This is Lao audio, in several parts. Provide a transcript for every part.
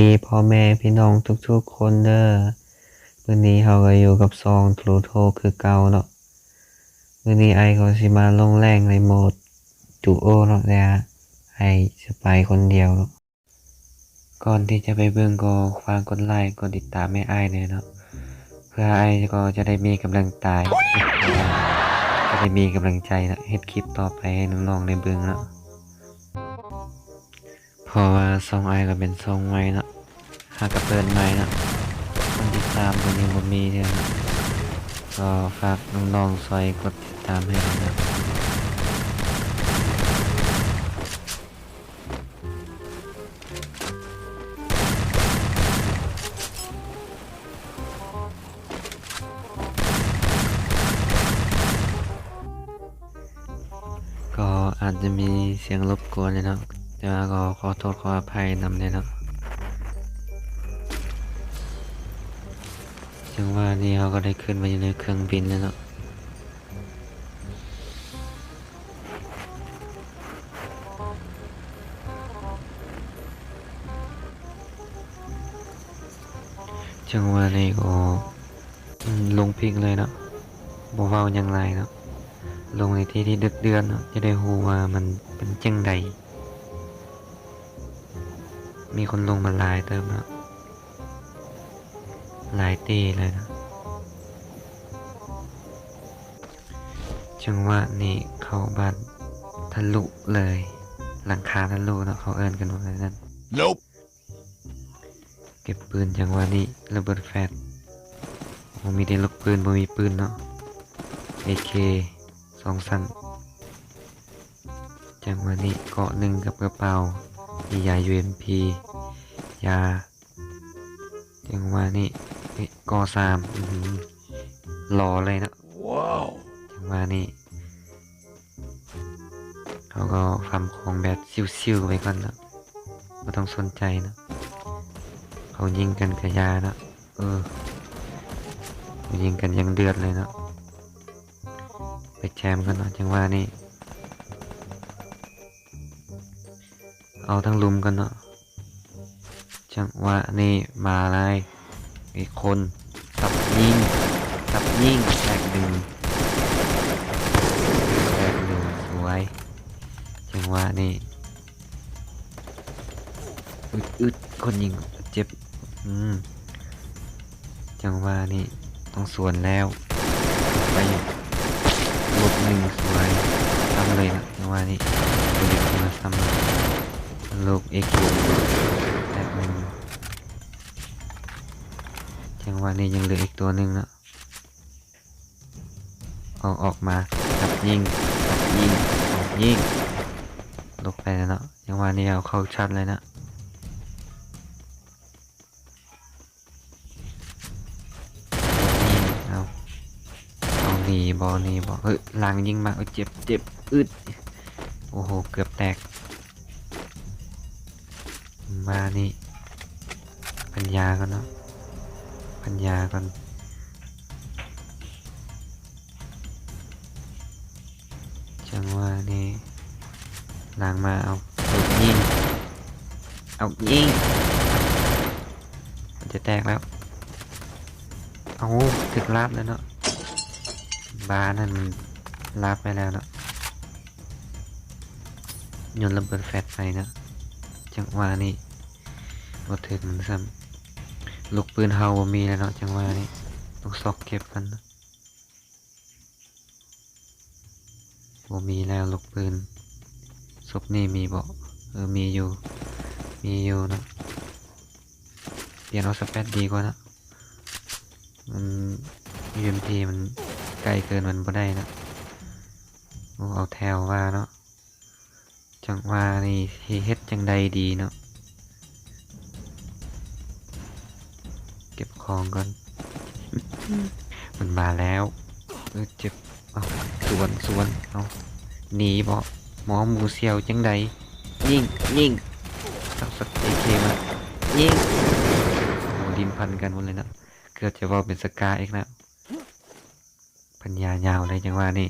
ດີພໍ່ແມ່ພີ່ນ້ອງທຸກໆຄົນເດີ. ມື້ນີ້ເຮົາກໍຢູ່ກັບຊ່ອງ True Talk ຄືເກົ່າເນາະ. ມື້ນີ້ອ້າຍກໍຊິມາລົງແລງໃນໂໝດ Duo ເນາະ ແລະ ອ້າຍຈະໄປຄົນດຽວເນາະ. ກ່ອນທີ່ຈະໄປເບິ່ງກໍຝາກກົດໄລ ກົດຕິດຕາມໃຫ້ອ້າຍແດ່ເນາະ ເພື່ອອ້າຍກໍຈະໄດ້ມີກຳລັງໃຈ ຈະໄດ້ມີກຳລັງໃຈເນາະ ເຮັດຄລິບຕໍ່ໄປໃຫ້ນ້ອງໆໄດ້ເບິ່ງເນາະ. ເພາະວ່າຊ່ອງອ້າຍກໍເປັນຊ່ອງໃໝ່ເນາະ ຫາກໍເປີດໃໝ່ເນາະ ຄົນຕິດຕາມກໍຍັງບໍ່ມີເທື່ອເນາະ. ກໍຝາກນ້ອງໆຊ່ອຍກົດຕິດຕາມໃຫ້ເນາະ. ກໍອາດຈະມີສຽງລົບກວນແດ່ເນາະ ແຕ່ວ່າກໍຂໍໂທດຂໍອະໄພນຳແດ່ເນາະ. ຈັ່ງຫວະນີ້ເຮົາກໍໄດ້ຂຶ້ນມາຢູ່ໃນເຄື່ອງບິນແລ້ວເນາະ. ຈັງຫວະນີ້ກໍ ອືມ ລົງພິກເລີຍເນາະ ບໍ່ເວົ້າຫຍັງຫຼາຍເນາະ ລົງໃນທີ່ທີ່ເດືອດໆເນາະ ຈະໄດ້ຮູ້ວ່າມັນເປັນຈັ່ງໃດ. ມີຄົນລົງມາຫຼາຍເຕີບເນາະ ຫຼາຍເຕເລີຍເນາະ. ຈັງຫວະນີ້ເຂົ້າບ້ານທະລຸເລີຍ ຫຼັງຄາທະລຸເນາະ ເຂົາເອີ້ນກັນວ່ານັ້ນ. ເກັບປືນ ຈັງຫວະນີ້ລະເບີດແຟດ ໂອ້ ມີແຕ່ລູກປືນ ບໍ່ມີປືນເນາະ ເອເຄ ສອງຊັ້ນ. ຈັງຫວະນີ້ເກາະໜຶ່ງກັບກະເປົາ ມີຢາ ຢູເອັມພີ ຢາ ຈັງຫວະນີ້ ເກາະສາມ ອື ຫຼໍ່ເລີຍເນາະ. ຈັງຫວະນີ້ເຮົາກໍຟາມຂອງແບບຊິວໆໄປກ່ອນເນາະ ບໍ່ຕ້ອງສົນໃຈເນາະ. ເຂົາຍິງກັນກະຢ່າເນາະ ເອີ ເຂົາຍິງກັນຢ່າງເດືອດເລີຍເນາະ. ໄປແຈມກັນເນາະ ຈັງຫວະນີ້ ເອົາທັງລຸ່ມກັນເນາະ. ຈັງຫວະນີ້ມາເລີຍ ອີກຄົນ ສັບຍິງ ສັບຍິງ ແຕກໜຶ່ງ ແຕກໜຶ່ງ ສວຍ. ຈັງຫວະນີ້ ອຶດໆ ຄົນຍິງເຈັບ ອືມ. ຈັງຫວະນີ້ຕ້ອງສວນແລ້ວ ໄປ ລົບໜຶ່ງ ສວຍ ຊ້ຳເລີຍນະ. ຈັງຫວະນີ້ ໂດນເອເຄມາຊ້ຳ ລົບເອເຄ ແຕກໜຶ່ງ. ຈັງຫວະນີ້ຍັງເຫຼືອອີກຕົວໜຶ່ງເນາະ ເອົາອອກມາ ຈັບຍິງ ຈັບຍິງ ຍິງ ລົບໄປແລ້ວເນາະ. ຈັງຫວະນີ້ເອົາເຂົ້າຊັດເລີຍເນາະ. ນີ້ ເອົາ ເອົາ ໜີບໍ່ ໜີບໍ່ ເຮີ້ຍ ຫຼັງຍິງມາ ເອີ ເຈັບ ເຈັບ ອຶດ ໂອ້ໂຫ ເກືອບແຕກ. ມານີ້ ພັນຢາກ່ອນເນາະ ພັນຢາກ່ອນ. ຈັງຫວະນີ້ ຫຼັງມາ ເອົາ ເອົາຍິງ ເອົາຍິງ ມັນຈະແຕກແລ້ວ. ເອົາ ຖືກລາບແລ້ວເນາະ ບ້ານັ້ນມັນລາບໄປແລ້ວເນາະ ໂຍນລະເບີດແຟດໃສ່ເນາະ. ຈັງຫວະນີ້ບໍ່ຖືກມັນຊ້ຳ ລູກປືນເຮົາບໍ່ມີແລ້ວເນາະ. ຈັງຫວະນີ້ຕ້ອງຊອກເກັບມັນເນາະ. ບໍ່ມີແລ້ວລູກປືນ. ສົບນີ້ມີບໍ່? ເອີ ມີຢູ່ ມີຢູ່ເນາະ. ປ່ຽນເອົາສະແປັດດີກວ່າເນາະ. ມັນ ຢູເອັມພີ ມັນໃກ້ເກີນ ມັນບໍ່ໄດ້ເນາະ. ໂອ້ ເອົາແຖວວ່າເນາະ. ຈັງຫວະນີ້ຊິເຮັດຈັ່ງໃດດີເນາະ? ເກັບຂອງກ່ອນ ມັນມາແລ້ວ. ເອີ ເຈັບ ເອົາ ສວນ ສວນ ເອົາ ໜີບໍ່? ໝໍໝູສ່ຽວຈັ່ງໃດ? ຍິງ ຍິງ ເອົາສັກເອເຄມາ ຍິງ. ໂອ້ ດິ້ນພັນກັນໝົດເລີຍເນາະ. ເກືອບຈະເວົ້າເປັນສະກາອີກແລ້ວ. ພັນຍາຍາວເລີຍຈັງຫວະນີ້.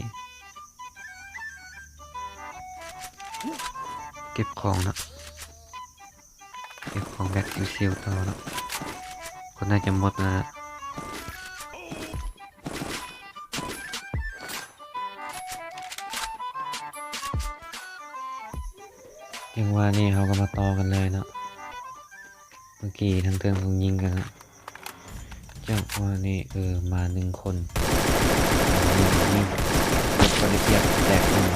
ເກັບຂອງເນາະ. ເກັບຂອງແບັກຊິວໆຕໍ່ເນາະ. ຄົນໜ້າຈະໝົດແລ້ວນະ. ຈັງຫວະນີ້ເຮົາກໍມາຕໍ່ກັນເລີຍເນາະ. ເມື່ອກີ້ທາງເທິງເຂົາຍິງກັນເນາະ. ຈັງຫວະນີ້ ເອີ ມາໜຶ່ງຄົນ ຍິງ ຍິງ ຄົນໄດ້ປຽບ ແຕກໜຶ່ງ.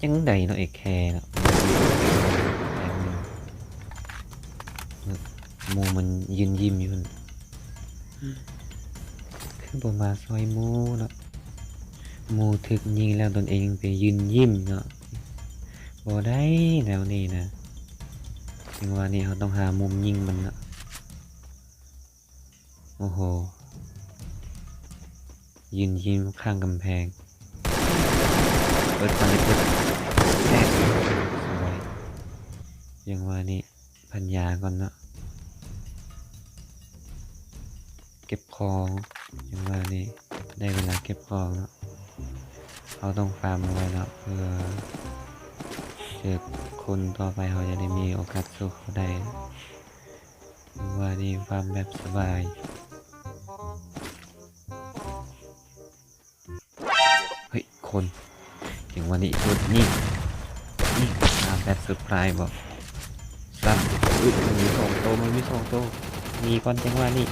ຈັ່ງໃດເນາະ ເອແຄເນາະ ແຕກໜຶ່ງ. ໝູ່ມັນຢືນຍິ້ມຢູ່ຫັ້ນ ຄືບໍ່ມາຊ່ອຍໝູ່ເນາະ. ໝູ່ຖືກຍິງແລ້ວຕົນເອງໄປຢືນຍິ້ມເນາະ ບໍ່ໄດ້ແນວນີ້ນະ. ຈັ່ງຫວະນີ້ເຮົາຕ້ອງຫາມຸມຍິງມັນເນາະ. ໂອ້ໂຫ ຢືນຍິ້ມຂ້າງກຳແພງ ເປີດຄວັນໄດ້ເພິ່ນ ແຕກ ສວຍ. ຈັ່ງຫວະນີ້ພັນຢາກ່ອນເນາະ ເກັບຂອງ. ຈັ່ງຫວະນີ້ໄດ້ເວລາເກັບຂອງເນາະ. ເຮົາຕ້ອງຟາມເອົາໄວ້ເນາະ ເພື່ອເຈີຄົນຕໍ່ໄປ ເຮົາຈະໄດ້ມີໂອກາດສູ້ເຂົາໄດ້. ຈັ່ງຫວະນີ້ຟາມແບບສະບາຍ. ເຮີ້ຍ ຄົນ ຈັ່ງຫວະນີ້ ໂດດຍິງ ຍິງ ມາແບບເຊີໄພຣສ໌ບໍ່ ຊັ້ນ. ອຶດ ມັນມີສອງໂຕ ມັນມີສອງໂຕ ໜີກ່ອນ. ຈັງຫວະນີ້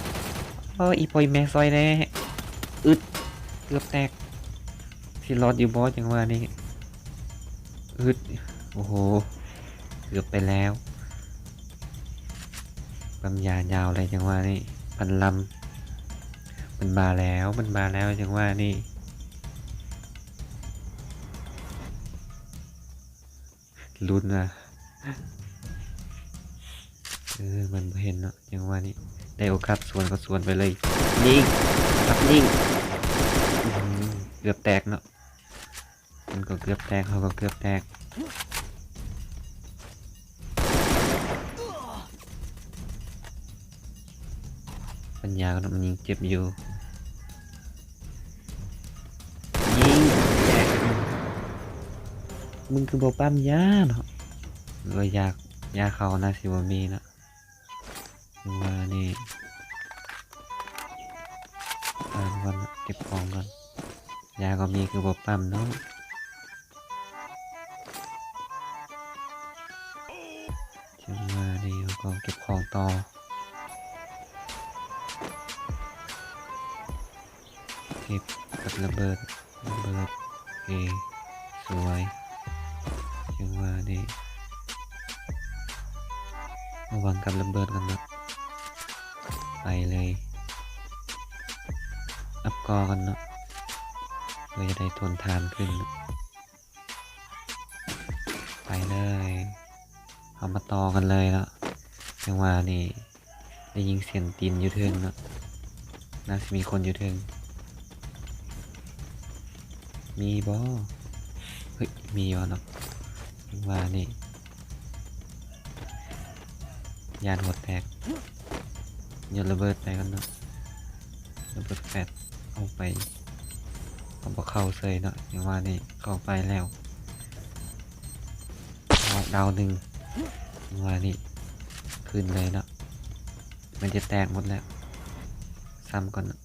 ເອີ ອີ່ປອຍແມັກຊ່ອຍແດ່. ອຶດ ເກືອບແຕກ ຊິລອດຢູ່ບໍ່? ຈັງຫວະນີ້ ອຶດ ໂອ້ໂຫ ເກືອບໄປແລ້ວ. ປ້ຳຢາຍາວເລີຍຈັງຫວະນີ້ ພັນລຳ. ມັນມາແລ້ວ ມັນມາແລ້ວ ຈັງຫວະນີ້ ລຸ້ນວ່າ ເອີ ມັນບໍ່ເຫັນເນາະ. ຈັງຫວະນີ້ໄດ້ໂອກາດສວນກໍສວນໄປເລີຍ ຍິງ ຮັບຍິງ ອື ເກືອບແຕກເນາະ. ມັນກໍເກືອບແຕກ ເຮົາກໍເກືອບແຕກ. ປັນຍາເນາະ ມັນຍິງເຈັບຢູ່ ຍິງແຕກ. ມຶງຄືບໍ່ປ້ຳຢາເນາະ ຫຼືວ່າຢາ ຢາເຂົາໜ້າຊິບໍ່ມີເນາະ. ຈັ່ງຫວະນີ້ ຟາມກ່ອນ ເກັບຂອງກ່ອນ. ຢາກໍມີ ຄືບໍ່ປ້ຳເນາະ. ຈັງຫວະນີ້ເຮົາກໍເກັບຂອງຕໍ່ ເກັບກັບລະເບີດ ລະເບີດ ເອ ສວຍ. ຈັ່ງຫວະນີ້ ມາວາງກັບລະເບີດກັນເນາະ ໄປເລີຍ. ອັບກໍກັນເນາະ ເພື່ອຈະໄດ້ທົນທານຂຶ້ນ. ໄປເລີຍ ເຮົາມາຕໍ່ກັນເລີຍເນາະ. ຈັງຫວະນີ້ໄດ້ຍິນສຽງຕີນຢູ່ເທິງເນາະ ໜ້າຊິມີຄົນຢູ່ເທິງ ມີບໍ່? ເຮີ້ຍ ມີວ່າເນາະ. ຈັງຫວະນີ້ ຢ້ານຫົວແຕກ ໂຍນລະເບີດໄປກ່ອນເນາະ ລະເບີດແຟດ ເອົາໄປ ເອົາບໍ່ເຂົ້າເສີຍເນາະ. ຈັງຫວະນີ້ເຂົ້າໄປແລ້ວ ດາວໜຶ່ງ. ຈັງຫວະນີ້ຂຶ້ນເລີຍເນາະ ມັນຈະແຕກໝົດແລ້ວ ຊ້ຳກ່ອນເນາະ.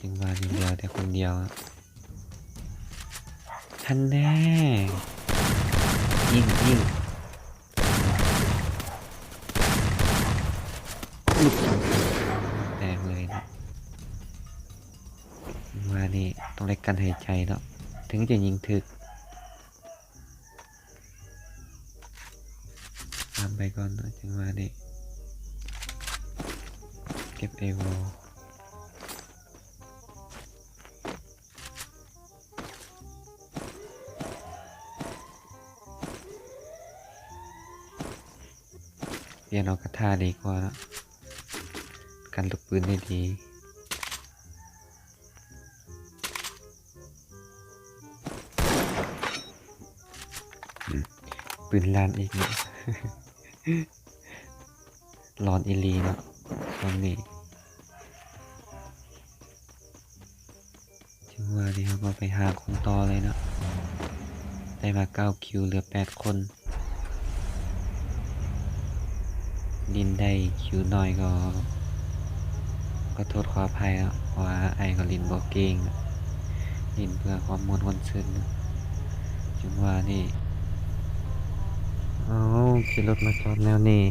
ຈັ່ງຫວະນີ້ເຫຼືອແຕ່ຄົນດຽວ ຫັ້ນແນ່ ຍິງ ຍິງ ແຕກເລີຍເນາະ. ວ່ານີ້ຕ້ອງໄດ້ກັ້ນຫາຍໃຈເນາະ ເຖິງຈະຍິງຖືກ. ຕາມໄປກ່ອນເນາະ ຈັງຫວະນີ້ ເກັບເອໂວ ປ່ຽນເອົາກາທາດີກວ່າເນາະ ກັນລູກປືນໄດ້ດີ. ປືນລານອີກເນາະ ຫຼອນອີ່ຫຼີເນາະຊ່ວງນີ້. ຈັ່ງຫວະນີ້ເຮົາກໍໄປຫາຄົນຕໍ່ເລີຍເນາະ. ໄດ້ມາເກົ້າຄິວ ເຫຼືອແປດຄົນ. ຫຼິ້ນໄດ້ຄິວໜ້ອຍກໍ ຂໍໂທດຂໍອະໄພເນາະ ເພາະວ່າອ້າຍກໍຫຼິ້ນບໍ່ເກັ່ງ ຫຼິ້ນເພື່ອຄວາມມ່ວນມ່ວນຊື່ນ. ຈັງຫວະນີ້ ເອົ້າ ຂີ່ລົດມາຈອດແນວນີ້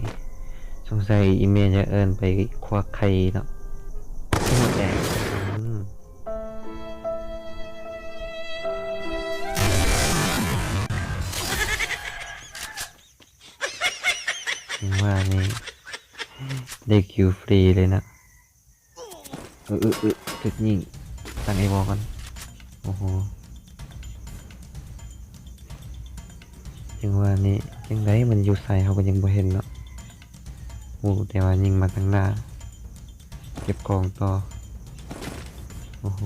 ສົງໄສອີ່ແມ່ຈະເອີ້ນໄປຄວັກໄຂ່ເນາະ. ອືມ ຈັ່ງຫວະນີ້ ໄດ້ຄິວຟຣີເລີຍເນາະ. ເອີ ເອີ ເອີ ຖືກຍິງ. ຕັ້ງໄອວໍກ່ອນ. ໂອ້ໂຫ ຈັ່ງຫວະນີ້ ຈັ່ງໃດມັນຢູ່ໃສ ເຮົາກໍຍັງບໍ່ເຫັນເນາະ. ໂອ້ ແຕ່ວ່າຍິງມາທາງໜ້າ. ເກັບຂອງຕໍ່. ໂອ້ໂຫ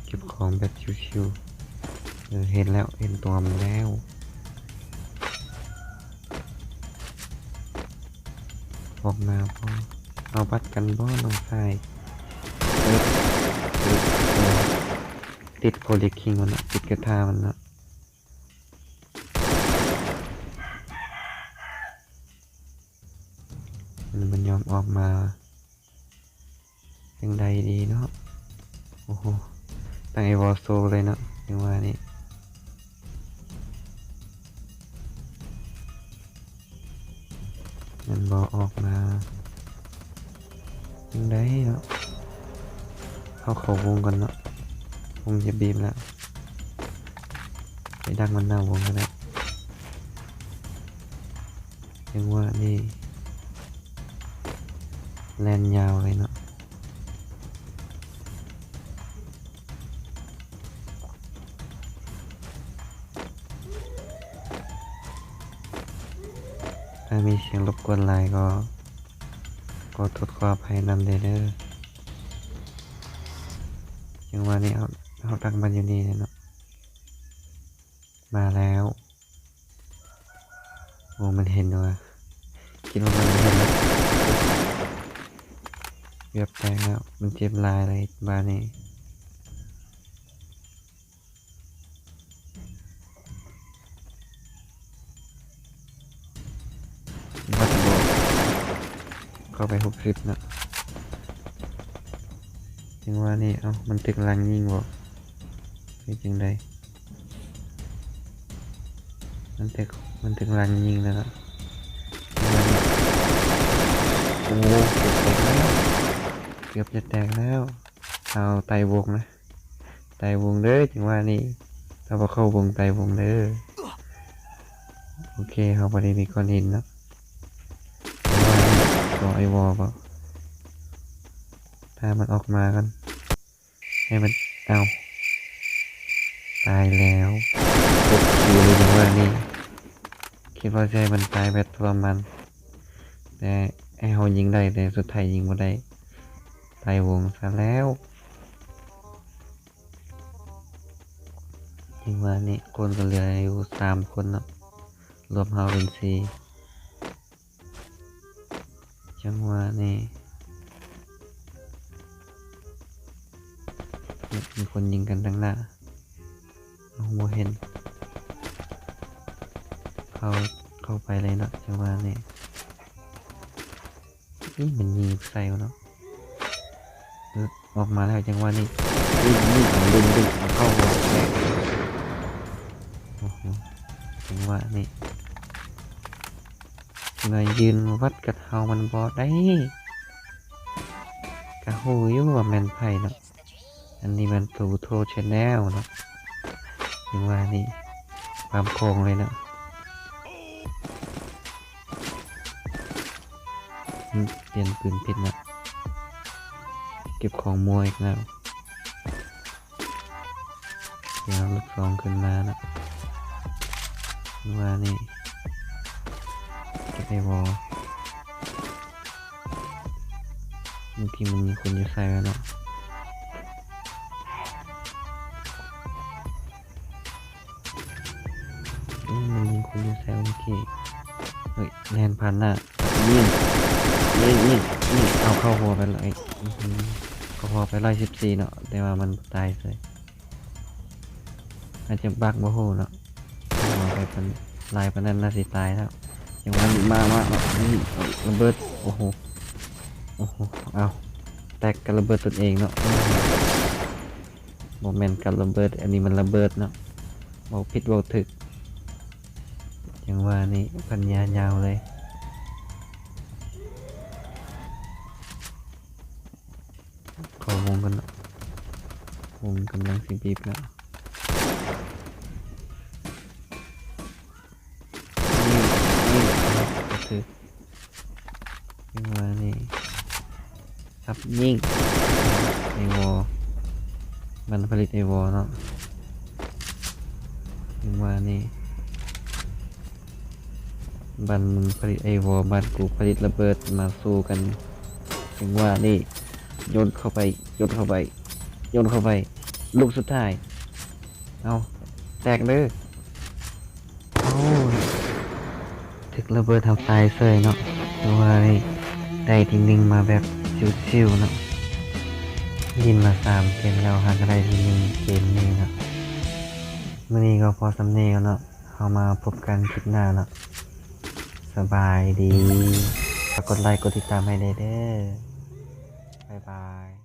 ເກັບຂອງແບບຊິວໆ. ເອີ ເຫັນແລ້ວ ເຫັນຕົວມັນແລ້ວ. ອອກມາບໍ່? ເອົາບັດກັນບໍ່ນ້ອງຊາຍ? ເອີ ເອີ ເອີ ຕິດໂຄລິກຄິງມັນເນາະ ຕິດກະທາມັນເນາະ. ມັນບໍ່ຍອມອອກມາ. ຈັ່ງໃດດີເນາະ? ໂອ້ໂຫ ຕັ້ງໄອວໍໂຊເລີຍເນາະ ຈັ່ງຫວະນີ້ ມັນບໍ່ອອກມາ. ຈັ່ງໃດເນາະ? ເຮົາເຂົ້າວົງກ່ອນເນາະ ວົງຈະບີບແລ້ວ ໄປດັກມັນໜ້າວົງກໍໄດ້. ຈັງຫວະນີ້ ແລ່ນຍາວເລີຍເນາະ. ຖ້າມີສຽງລົບກວນຫຼາຍກໍ ຂໍໂທດຂໍອະໄພນຳແດ່ເດີ. ຈັງຫວະນີ້ເຮົາ ເຮົາດັກມັນຢູ່ນີ້ແຫຼະເນາະ. ມາແລ້ວ. ໂອ້ ມັນເຫັນວ່າ ຄິດວ່າມັນບໍ່ເຫັນແລ້ວ. ເກືອບແຕກແລ້ວ ມັນເຈັບຫຼາຍເລີຍບາດນີ້. ບັດບໍ່ ເຂົ້າໄປຫົກສິບເນາະ. ຈັງຫວະນີ້ ເອົ້າ ມັນຖືກຫຼັງຍິງບໍ່ ຫຼືຈັ່ງໃດ? ມັນຖືກ ມັນຖືກຫຼັງຍິງແລ້ວເນາະ. ໂອ້ ເກືອບແຕກແລ້ວ ເກືອບຈະແຕກແລ້ວ. ເອົາ ຕາຍວົງນະ ຕາຍວົງເດີ ຈັງຫວະນີ້ ຖ້າບໍ່ເຂົ້າວົງ ຕາຍວົງເດີ. ໂອເຄ ເຮົາບໍ່ໄດ້ມີກ້ອນຫີນເນາະ. ຈັງຫວະນີ້ ກໍໄອວໍບໍ່ ຖ້າມັນອອກມາກ່ອນ. ໃຫ້ມັນ ເອົ້າ ຕາຍແລ້ວ. ຫົກຄິວເລີຍຈັງຫວະນີ້ ຄິດວ່າຊິໃຫ້ມັນຕາຍແບບທໍລະມານ ແຕ່ໃຫ້ເຮົາຍິງໄດ້ ແຕ່ສຸດທ້າຍຍິງບໍ່ໄດ້ ຕາຍວົງຊະແລ້ວ. ຈັງຫວະນີ້ຄົນກໍເຫຼືອຢູ່ສາມຄົນເນາະ ລວມເຮົາເປັນສີ່. ຈັງຫວະນີ້ ມີຄົນຍິງກັນທາງໜ້າ ເຮົາບໍ່ເຫັນ ເຂົ້າ ເຂົ້າໄປເລີຍເນາະ ຈັງຫວະນີ້. ອີ ມັນຍິງໃສ່ເນາະ. ອອກມາແລ້ວ ຈັງຫວະນີ້ ຍິງ ຍິງ ເອົາ ດຶງ ດຶງ ເອົາເຂົ້າຫົວແຕກ. ໂອ້ໂຫ ຈັງຫວະນີ້ ຊິມາຢືນວັດກັບເຮົາມັນບໍ່ໄດ້ ກະຮູ້ຢູ່ວ່າແມ່ນໃຜເນາະ. ອັນນີ້ມັນຕູໂທແຊນແນວເນາະ. ຈັ່ງວ່ານີ້ ຄວາມໂກງເລີຍເນາະ. ອືມ ປ່ຽນປືນຜິດເນາະ. ເກັບຂອງມົວອີກແລ້ວ. ດຽວລູກສອງຂຶ້ນມາເນາະ. ວ່ານີ້ ເກັບໄດ້ບໍ່? ເມື່ອກີ້ມັນມີຄົນຢູ່ໃສວະເນາະ? ເອີ ມັນຍິງຄົນຢູ່ໃສເມື່ອກີ້? ເຮີ້ຍ ແລ່ນຜ່ານໜ້າ. ຍິງ ຍິງ ຍິງ ຍິງ ເອົາເຂົ້າຫົວໄປເລີຍ. ອື ເຂົ້າຫົວໄປຮ້ອຍສິບສີ່ເນາະ ແຕ່ວ່າມັນຕາຍເສີຍ. ເ ອາດຈະບັກ ບໍ່ຮູ້ເນາະ. ເອົາໄປປານ ຫຼາຍປານນັ້ນໜ້າຊິຕາຍແລ້ວ. ຈັ່ງຫວະນີ້ ມາ ມາ ມາ ນີ້ ລະເບີດ. ໂອ້ໂຫ ໂອ້ໂຫ ເອົາ ແຕກກັບລະເບີດຕົນເອງເນາະ. ບໍ່ແມ່ນກັບລະເບີດ ອັນນີ້ມັນລະເບີດເນາະ. ເວົ້າຜິດເວົ້າຖືກ. ຈັ່ງຫວະນີ້ ພັນຍາຍາວເລີຍ. ເຂົ້າວົງກັນເນາະ. ວົງກຳລັງຊິບີບແລ້ວ. ຍິງ ຍິງ ກະຖືກ. ຈັ່ງຫວະນີ້ ສັບຍິງ ໄອວໍ ບ້ານຜະລິດໄອວໍເນາະ. ຈັ່ງຫວະນີ້ ບ້ານມຶງຜະລິດໄອວໍ ບ້ານກູຜະລິດລະເບີດ ມາສູ້ກັນ. ຈັ່ງຫວະນີ້ ໂຍນເຂົ້າໄປ ໂຍນເຂົ້າໄປ ໂຍນເຂົ້າໄປ ລູກສຸດທ້າຍ. ເອົາ ແຕກເດີ. ໂອ້ຍ ຖືກລະເບີດເຮົາຕາຍເສີຍເນາະ. ແຕ່ວ່ານີ້ໄດ້ທີໜຶ່ງມາແບບຊິວໆເນາະ. ຫຼິ້ນມາສາມເກມແລ້ວ ຫາກະໄດ້ທີໜຶ່ງເກມນີ້ເນາະ. ມື້ນີ້ກໍພໍສ່ຳນີ້ກ່ອນເນາະ. ເຮົາມາພົບກັນຄລິບໜ້າເນາະ. ສະບາຍດີ. ຝາກກົດໄລກົດຕິດຕາມໃຫ້ແດ່ເດີ. ບາຍບາຍ.